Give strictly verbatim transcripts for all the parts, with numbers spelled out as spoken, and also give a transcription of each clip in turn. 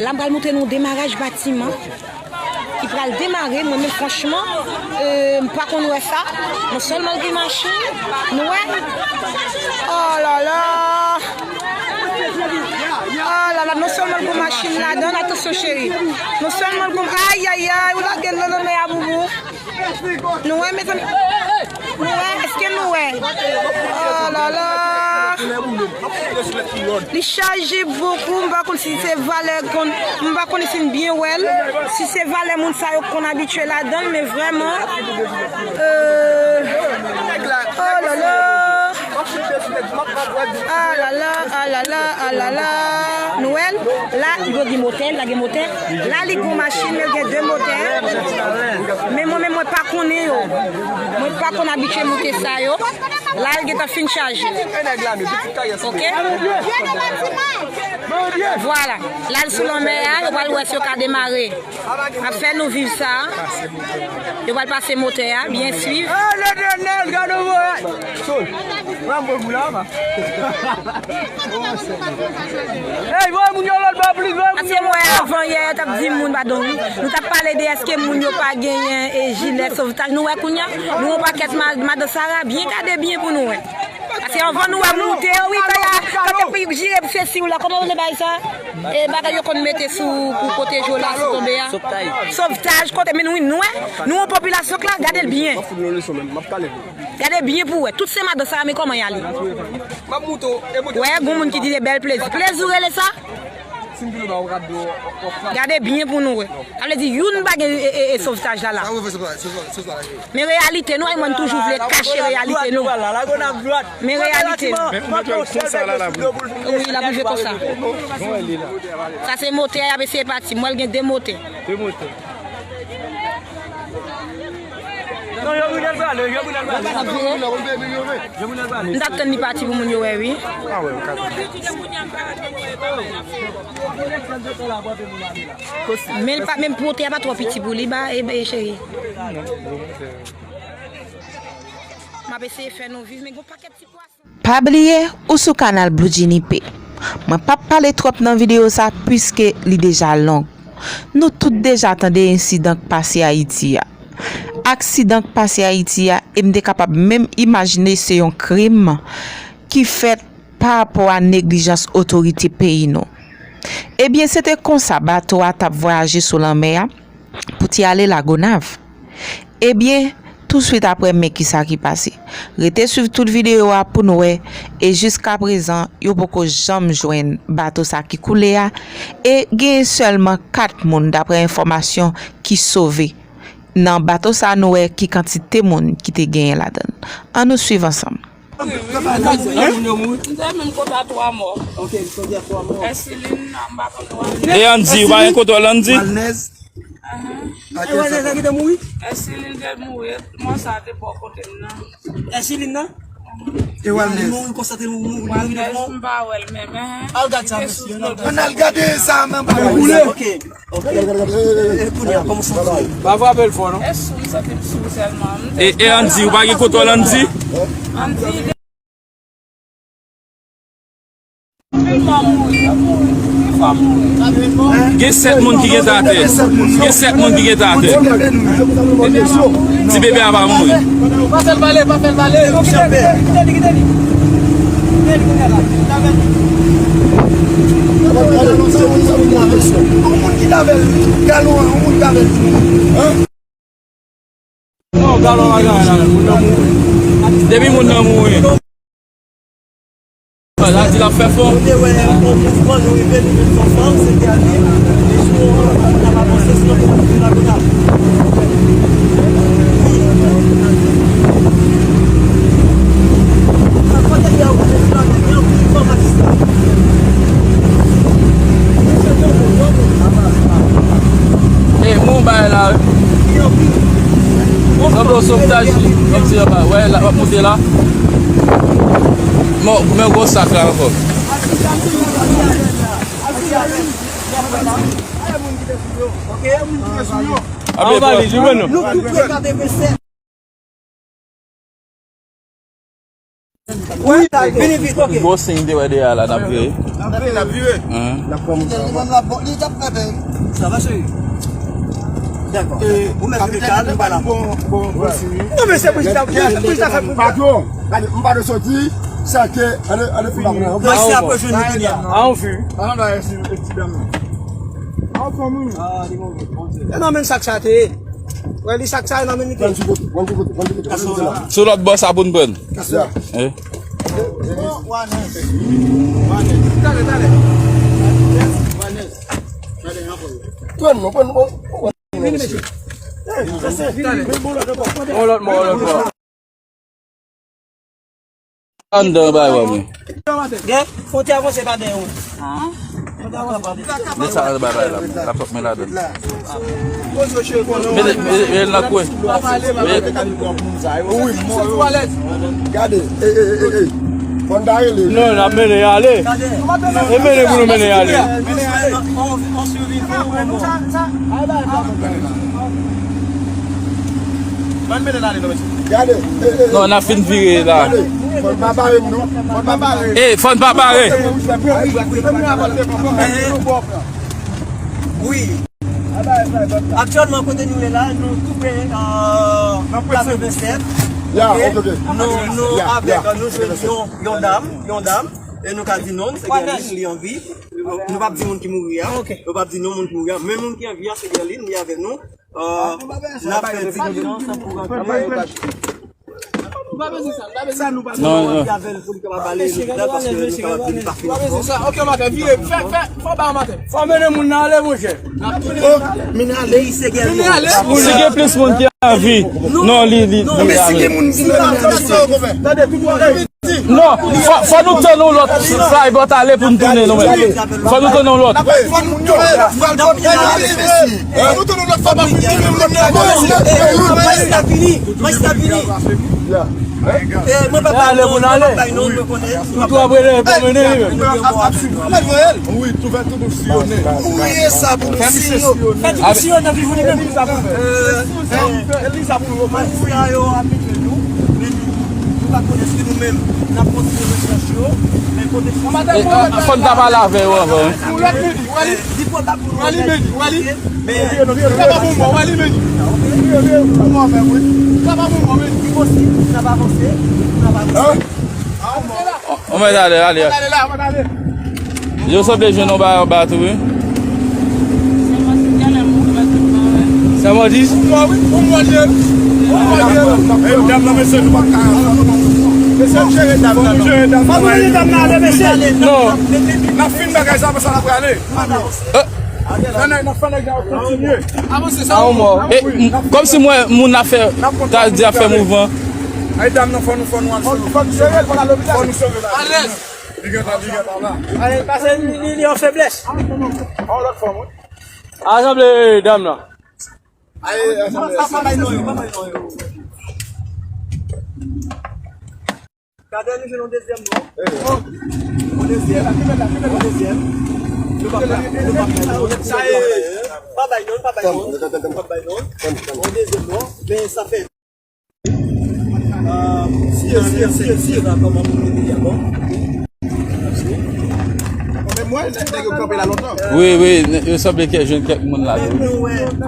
La, m pral montre nou demaraj batiman ki pral demare. Mwen menm, franchman, euh, m pa konn wè sa. Non sèlman l gen machin, nou wè. Oh la la. Oh la la, non sèlman l gen machin ladan, atansyon cheri. Non sèlman l gen, ayayay, ou lage l nan lanmè a, boubou. Nou wè, mezanmi? Nou wè? Èske nou wè? Oh la la! Li chaje bokou, m pa konn si se valè konn, m pa konn si n byen wè l, si se valè moun sa yo konn abitye ladan l, men vrèman, euh, oh la la! Ah la la, ah la la, ah la la. Nou wè l? La, li gen motè, la gen motè. La, li gen machin, men l gen de motè. Men mwen menm, mwen pa konnen yo. Mwen pa konn abitye moute sa yo. La, l gentan fin chaje. Ok? Vwala. La, l sou lanmè a, yo pral wè si yo ka demare. Ap fè nou viv sa. Yo pral pase motè a, byen swiv. Ah, Letènèl, gade w, Sol. Pran bon gou la, va. Ey, voye moun yo lòt bò plis, voye moun yo lòt bò. Paske mwen, avan yè, yo t ap di moun, padon, wi. Nou t ap pale de èske moun yo pa genyen e jilè sovtaj. Nou wè kounye a, nou wè yon pakèt ma-, madan Sara, byen gade byen pou nou wè. Paske anvan nou wè moute yo, wi, kay a, kote pou jire sesi w la, kòman yo rele bagay sa? E bagay yo konn mete sou, pou pwoteje w la, si w tonbe a. Sovtaj. Sovtaj, kote, men nou, nou wè, nou yon popilasyon k la, gade l byen. Gade byen pou w wè. Tout se madan sa, men kòman y ale? Wè, gon moun ki di se bèl plezi. Plezi w rele sa? Gade byen pou nou wè. Sa vle di, youn pa gen, e, e, e, sovtaj la, la. Men reyalite nou, ay, mwen toujou vle kache reyalite nou. Men reyalite nou. Wi, l ap rive konsa. Sa se motè a, y ap eseye pati. Mwen, l gen de motè. De motè. Non, yo vin al prale, yo vin al prale. L ap vire. M t ap tann li pati pou moun yo wè, wi. Ah, wè, m ka tann. Men l pa, men motè a pa twò piti pou li, ba, e, e, cheri. M ap eseye fè nou viv, men gon pakèt ti pwason. Pa bliye, ou sou kanal Blue Genie P. Mwen p ap pale twòp nan videyo sa, piske li deja long. Nou tout deja tande ensidan k pase Ayiti a. Aksidan k pase Ayiti a, e m te kapab menm imajine se yon krim ki fèt pa rapò a neglijans otorite peyi nou. Ebyen, se te konsa bato a t ap vwayaje sou lanmè a pou t ale Lagonav. Ebyen, touswit apre, men kisa ki pase. Rete swiv tout videyo a pou n wè, e jiskaprezan, yo poko janm jwenn bato sa ki koule a, e genyen sèlman kat moun, daprè enfòmasyon, ki sove. Nan bato sa, nou wè ki kantite moun ki te genyen ladan l. Ann nou swiv ansanm. M te menm konn a twa mò. Ok, m konn a twa mò. Èsilin, m pa konn twa. E Andy, ou pa gen kontwòl Andy? Ahan. Èsilin te mouri, mò sa te bò kote m nan. Èsilin nan? E Walnès. Li mouri konsa, te mouri, mouri, mouri, mouri. M pa wè l menm, hein. Al gad sa, mesye. Ann al gade sa, menm pa wè. Ok. Ok. E kounye a, kòman w santi w? Pa frape l fò, non? E sou, m santi m sou sèlman. E, e Andy, ou pa gen kontwòl Andy? Andy, anpil mò mouri, anpil fò mouri. Gen sèt moun ki gentan atè. Gen sèt moun ki gentan atè. Ti bebe a pa mouri. Pa fè l pale, pa fè l pale. Kite li, kite li, kite li, kite li. Kite li kounye a la. Li t avèk li. Yon moun ki t avè l, galon an, yon moun ki t avè l. Hein? Non, galon pa gen anyen la, moun nan mouri. Depi moun nan mouri. La di l ap fè fò. Nou te wè yon mouvman, nou rive, nou jwenn yon fanm, se te ale. E jou an, nou t ap avanse, sinon nou t ap rive Lagonav. Wi. Sa kote li a, ou te flannen, gen anpil fanm atisa. E, moun bay la, wi. Gen anpil. Sanble yon sovtaj, wi. Kòmsi anba, wè, la, w ap monte la. Bon, men gwo sak la ankò. Ape, bon. Wi, vini vit, ok. Gwo siy m te wè deyò a la, n ap vire. N ap vire, n ap vire. Hein? N ap pran moun sa. Li menm la, bon, li t ap frape. Sa va, cheri? Dakò. Ou mèt vire kad, nou pa la. Bon, bon, bon siy. Non, men se pou sa, pou sa, pou sa. Patwon, gade, m pa t soti, sa ke, ane, ane, fou pa pran, ok? Mwen se apre jwenn nou kounye a. A, on fi. An, ba, e si, e ti dam nan. A, on fanm, wi. A, li move, Bondye. E nan men sak sa te ye. Wè, li sak sa, e nan men li te ye. Pran ti kote, pran ti kote, pran ti kote, pran ti kote la. Sou lòt bò sa pou n pran. Ya. Eh? Pran non, pran non, pran non. On lòt mò, on lòt mò. Anndan bay wè mwen. Gen, fon ti avanse pa dèyè ou. Men sa al bay bay la. Laptop men ladan. Mete, mete, mete l nan kwen. Mete. Gade, e, e, e, e. Fò n ta rele. Non, n ap mennen y ale. E mennen pou nou mennen y ale. Ban n mennen n ale non, mesye. Gade, e, e, e. Non, n ap fin vire la. Gade, fò n pa bare m non. Fò n pa bare. E, fò n pa bare. Wi. Aktyèlman, kote nou ye la, nou toupe, euh, Plas Vennsèt. Ya, ok, ok. Nou, nou avèk, nou jwenn yon, yon dam, yon dam, e nou ka di non, se Gerline, li an vi. Nou p ap di moun ki mouri a. Nou p ap di non moun ki mouri a. Men moun ki an vi a, se Gerline, li avèk nou. Euh, n ap fè ti... Non, non. Fò mennen moun nan ale, monchè. Si gen plis moun ki an vi, non, li, li, li ale. Non, fò, fò nou tann yon lòt fly bòt ale pou n tounen nou menm. Fò nou tann yon lòt. Mwen pa bay non, mwen pa bay non, mwen konnen. Ou tou ap rele pou mennen li menm. Wi, tou fè tout nou siyone. Ou ye sa pou nou siyone. Fè nou siyone nan vi jounen menm. Sa yo abitye nou, men nou pa konnen si nou menm n ap kontinye rechèch yo, men kote... Fò n ta pale avè yo anvan. Li pwobab pou nou... Wali, Medi, Wali. Sa pa bon, bon, Wali, Medi. Sa pa bon, bon, Medi. Li posib, n ap avanse, n ap avanse. On, on mèt ale, ale. Yo sanble jwenn yon bagay anba tou, wi. Sa mò di? Pou mwen, wi, pou mwen, li ye. Pou mwen, li ye. Dam nan, mesye, nou pa ka. Mesye, jere dam nan. Fò nou jere dam nan ale, mesye. Non. N ap fin bagay sa, apre sa, n ap prale. Fè nèg, n ap fè nèg yo kontinye. Avanse sa. A, on mò. E, m, kòmsi mwen, moun ap fè, ta di ap fè mouvman. Ay, dam nan, fò nou, fò nou al sove. Fò nou sove la. Alèz. Li gentan, li gentan la. Ale, pase li, li, li an feblès. An lòt fòm, wi. A, sanble dam nan. Ay, ay, sanble. Pa, pa, pa bay non yo, pa bay non yo. Gade, nou jwenn yon dezyèm non. Yon dezyèm. Yon dezyèm. Nou pa bay, nou pa bay non. Sa e. Pa bay non, pa bay non. Pa bay non. Yon dezyèm non. Men sa fè. Euh, si, si, si, si, la, kòman pou mete li ankò? Men mwen, nèg yo kanpe la lontan. Wi, wi, yo sanble ke jwenn kèk moun la tou. Men nou wè, lòt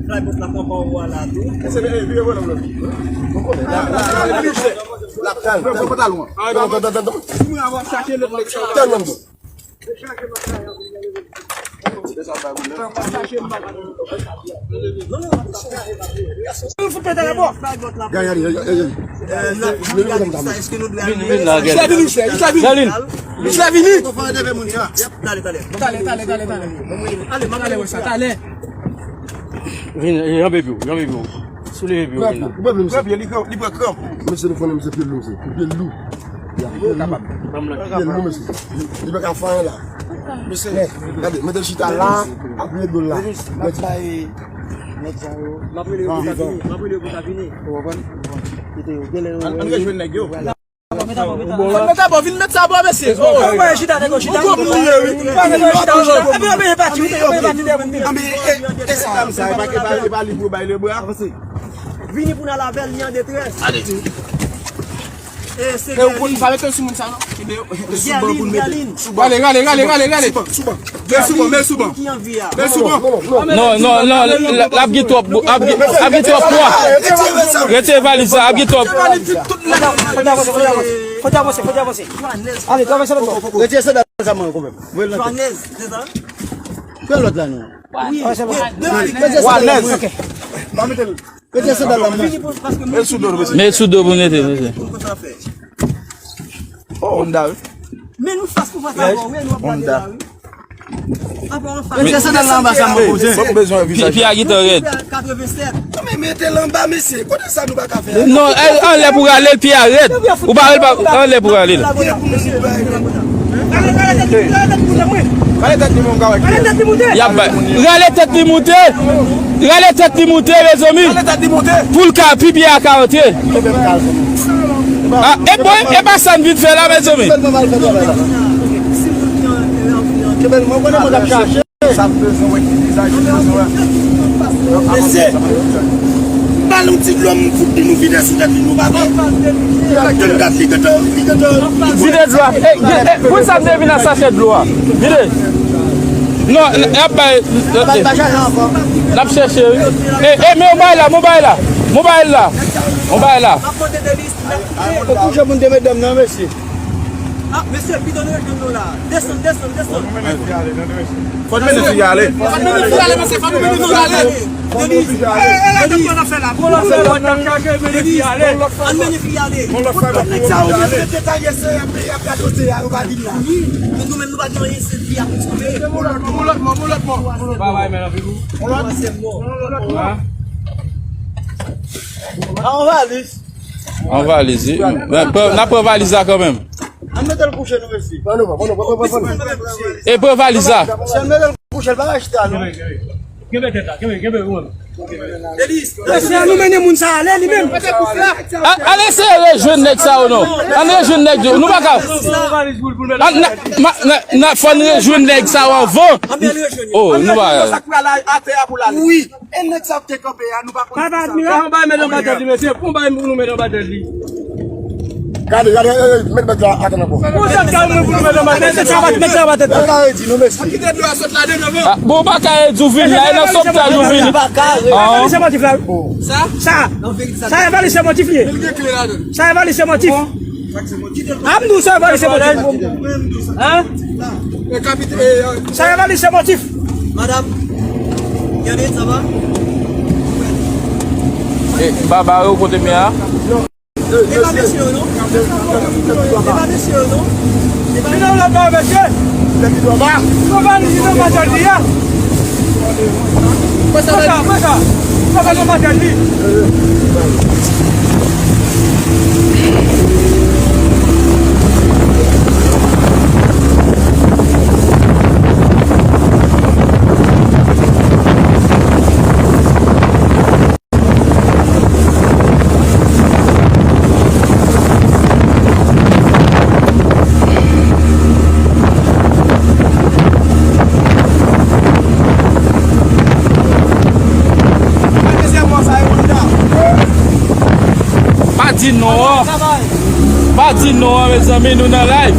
fly bòt la kanpe anwo a la tou. Se vre, vire vre lòt. Bon, konnen. La, la, la, la, la. L ap tal, tal. Pran pantalon an. Tèlman bon. Gade, gade, gade, gade. Vin, vin la, gade. Michel vini, Michel vini. Michel vini. Talè, talè. Talè, talè, talè, talè. Ale, ale, wè sa, talè. Vin, Jan Baby, Jan Baby. Souleve pye w, vin la. Pran pye, li pran, li pran kranp. Mesye, nou konnen misye pye lou, mesye. Pye lou. Pye lou, mesye. Li pa ka fè anyen la. Mesye, gade, mete l chita la, apre do l la. Mete. M ap rele yo pou ta vini, m ap rele yo pou ta vini. Ou konprann? Kite yo, genlè yo. Ann, ann rejwenn nèg yo. Bon, mèt abò, vin mèt sa bò, mesye. Oh, mwen chita, nèg yo chita. Ou kòm nou ye, wi. Mwen chita, mwen chita. Epi yo peye pati, wi, yo peye pati de moun. Ah, men, e, e sa, sa, e pa, e pa, e pa li pou bay le bra. Vini pou n al avè l, li an detrès. Ale. E ou pa mete l sou moun sa non. Kenbe yo, sou ban pou l mete. Sou ban. Rale, rale, rale, rale, rale. Sou ban, sou ban. Men sou ban, men sou ban. Men sou ban. Non, non, non, l ap gen twòp, ap gen, ap gen twòp pwa. Retire valiz sa, ap gen twòp. Fò avanse, fò avanse, fò avanse. Ale, travèse lòt bò. Retire sandal sa mwen kanmenm. Voye l nan tèt. Pran lòt la non. Wi, de, de, de, Walèz. Ok. Pa mete l. Mete sandal la, mwen. Met sou do, mesye. Met sou do pou nete, mesye. Oh, Honda, wi. Men nou fas pou fas avè w, wi, nou ap gade la, wi. Mete sandal la anba sa, mwen poze. Fòk bezwen vizaj. Pye a gentan rèd. Katreven sèt. Non, men mete l anba, mesye. Kote sa nou pa ka fè? Non, anlè pou rale l, pye a rèd. Ou pa rale, anlè pou rale l. Rale tèt li, mon gars. Y ap bay. Rale tèt li moute. Rale tèt li moute, mezanmi. Pou l ka, pi byen a ka antre. Ah, e bon, e pa sa n vin fè la, mezanmi. Mesye, ba l yon ti dlo, m fout li, nou vide sou tèt li, nou pa pè. Vide dlo a. E, e, e, pou sa m te vin ak sachè dlo a. Vide. Non, n ap bay. N ap chèche, wi. E, e, men yon bagay la, men yon bagay la. Men yon bagay la. Men yon bagay la. Ou kouje moun te met dam nan, mesye. Ah, mesye, pito nou rejouen nou la. Desann, desann, desann. Fò n mennen fi a ale. Fò n mennen fi a ale, mesye, fò n mennen fi a ale. Denis, Denis, Denis, ann mennen fi a ale. Tout nèg sa yo menm rete ta ye se y ap, y ap gade se a yo pa vin la. Wi, men nou menm nou pa gen anyen, se fi a pou sove. Bon lòt mò, bon lòt mò, bon lòt mò. Ba bay men anpil ou. Bon lòt mò. An valiz. An valiz, wi. Men pran, n ap pran valiz la kanmenm. Ann mete l kouche nou, mesye. E pran valiz la. Si ann mete l kouche, l pa ka chita, non. Kenbe tèt la, kenbe, kenbe, ou menm. Mesye, ann nou mennen moun sa ale, li menm. A-, ann eseye rejwenn nèg sa yo, non. Ann rejwenn nèg yo. Nou pa ka. Ann, n a, ma, n a, n a, fò n rejwenn nèg sa yo anvan. Oh, nou pa. Wi. E nèg sa ap te kanpe a, nou pa konn ki sa. Papa, admira. Pou bay men anba tèt li, mesye. Pou bay pou nou men anba tèt li. Gade, gade, e, e, met bèt la, atann ankò. Pou sa ka mwen pou nou men anba tèt li. Met sa anba tèt li. Sa ka redi nou, mesye. Kite dlo a sot la devan. Ah, bon, ou pa ka redi ou vini la, e nan sòptaj ou vini. Sa, sa, sa e valiz se motif li ye. Sa e valiz se motif. Ap nou sa valiz se motif. Hein? Sa e valiz se motif. Madam, gade, sa va? E, baba yo kote men a? E pa mesye yo, non? E pa mesye yo, non? E pa mesye yo. Vin nan lòt la, mesye. Li nan ba, li nan ba jòl li a. Pran sa, pran sa. Pran sa nan ba jòl li. Pa di non an. Pa di non an, mezanmi, nou nan live.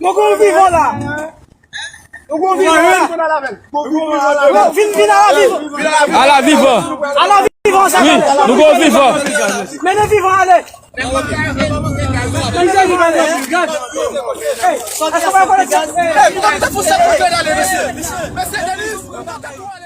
Nou gon vivan la. Nou gon vivan la. Vin, vin a la vivan. A la vivan. A la vivan, sa. Wi, nou gon vivan. Mennen vivan ale. Mesye Denis, pa fè sa. Mesye Denis, pa fè sa.